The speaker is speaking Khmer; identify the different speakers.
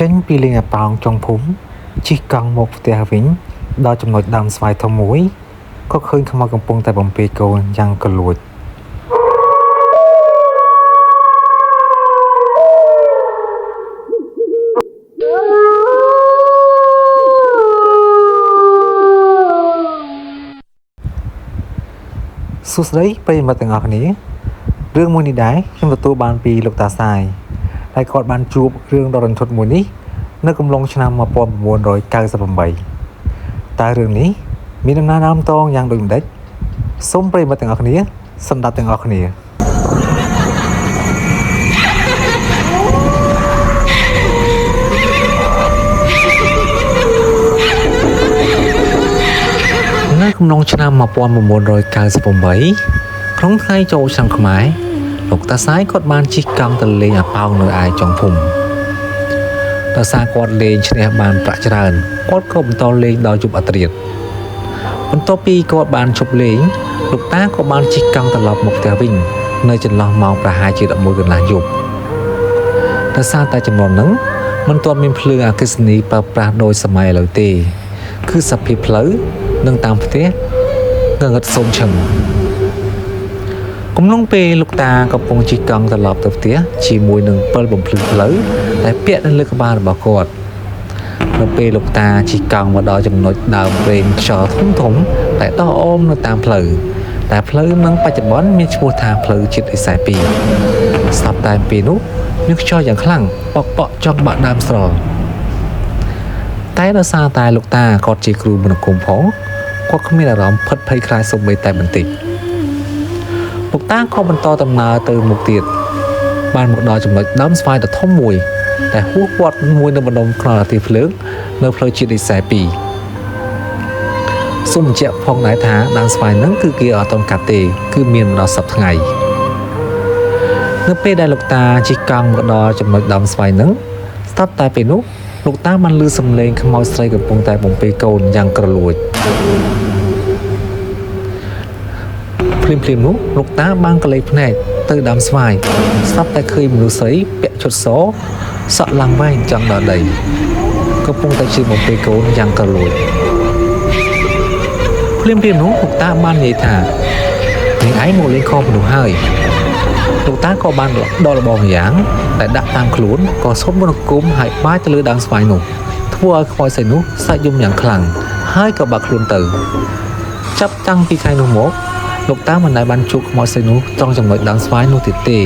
Speaker 1: ចេញពីលេងអាប៉ោងចុងភូមិជិះកង់មកផ្ទះវិញដល់ចំណុចដើមស្វាយធំមួយក៏ឃើញខ្មោចកំពុងតែបំពេកូនយ៉ាងកលួចសួស្តីប្រិយមិត្តទាំងអស់គ្នារឿងមួយនេះដែរខ្ញុំទទួលបានពីលោកតាសាយដែលគាត់បានជួបរឿងដ៏រន្ធត់មួយនេះនៅកំឡុងឆ្នាំ1998តើរឿងនេះមានដំណើរដើមតងយ៉ាងដូចម្ដេចសូមប្រិយមិត្តទាំងអស់គ្នាសម្ដាប់ទាំងអស់គ្នានៅកំឡុងឆ្នាំ1998ក្នុងថ្ងៃចូលឆ្នាំខ្មែរលោកតាសាយគាត់បានជិះកង់ទៅលេងអាប៉ោងនៅឯចុងភូមិដោយសារគាត់លេងឈ្នះបានប្រាក់ច្រើនគាត់ក៏បន្តលេងដល់យប់អធ្រាត្របន្ទាប់ពីគាត់បានឈប់លេងលោកតាក៏បានជិះកង់ត្រឡប់មកផ្ទះវិញនៅចន្លោះម៉ោងប្រហែលជា11កន្លះយប់ដោយសារតែចំនួនហ្នឹងមិនទាន់មានភ្លើងអគ្គិសនីប្រើប្រាស់ដោយសម័យឥឡូវទេគឺសភាពផ្លូវនិងតាមផ្ទះងងឹតសូមឈឹងកំឡុងពេលលោកតាកំពុងជិះកង់ត្រឡប់ទៅផ្ទះជាមួយនឹងពិលបំភ្លឺផ្លូវដែលពាក់នៅលើក្បាលរបស់គាត់នៅពេលលោកតាជិះកង់មកដល់ចំណុចដើមព្រេងខ្យល់ធំធំដែលដុះអមនៅតាមផ្លូវតែផ្លូវនឹងបច្ចុប្បន្នមានឈ្មោះថាផ្លូវជាតិលេខ42ស្រាប់តែពេលនោះមានខ្យល់យ៉ាងខ្លាំងបក់បក់ចង់បាក់ដើមស្រល់តែដោយសារតែលោកតាគាត់ជាគ្រូមន្តគុំផងគាត់គ្មានអារម្មណ៍ភិតភ័យខ្លាចសូម្បីតែបន្តិចលោកតាក៏បន្តដំណើរទៅមុខទៀតបានមកដល់ចំណុចដើមស្វាយដ៏ធំមួយដែលហួសវត្តមួយនៅម្ដុំខ្នល់អាទិភ្លើងនៅផ្លូវជាតិលេខ42សូមបញ្ជាក់ផងដែរថាដើមស្វាយហ្នឹងគឺគេអត់ទាន់កាត់ទេគឺមានមកដល់សប្តាហ៍ថ្ងៃនៅពេលដែលលោកតាជិះកង់មកដល់ចំណុចដើមស្វាយហ្នឹងស្រាប់តែពេលនោះលោកតាបានឮសំឡេងខ្មោចស្រីកំពុងតែបំពេកូនយ៉ាងក្រលួចភ្លាមៗនោះលោកតាបានកលេចភ្នែកទៅដើមស្វាយស្រាប់តែឃើញមនុស្សស្រីពាក់ឈុតសសក់ឡើងវែងចង់ដល់ដីកំពុងតែជិះបំពេកូនយ៉ាងក្រលួចភ្លាមៗនោះលោកតាបាននិយាយថានាងឯងមកលេងខុសមនុស្សហើយលោកតាក៏បានដករបស់ម្យ៉ាងដែលដាក់តាមខ្លួនក៏សូមមន្តគុំឲ្យបាយទៅលើដើមស្វាយនោះធ្វើឲ្យខ្មោចស្រីនោះសាច់យំយ៉ាងខ្លាំងហើយក៏បាក់ខ្លួនទៅចាប់តាំងពីថ្ងៃនោះមកលោកតាមិនដែលបានជួបខ្មោចស្រីនោះត្រង់ចំណុចដើមស្វាយនោះទៀតទេ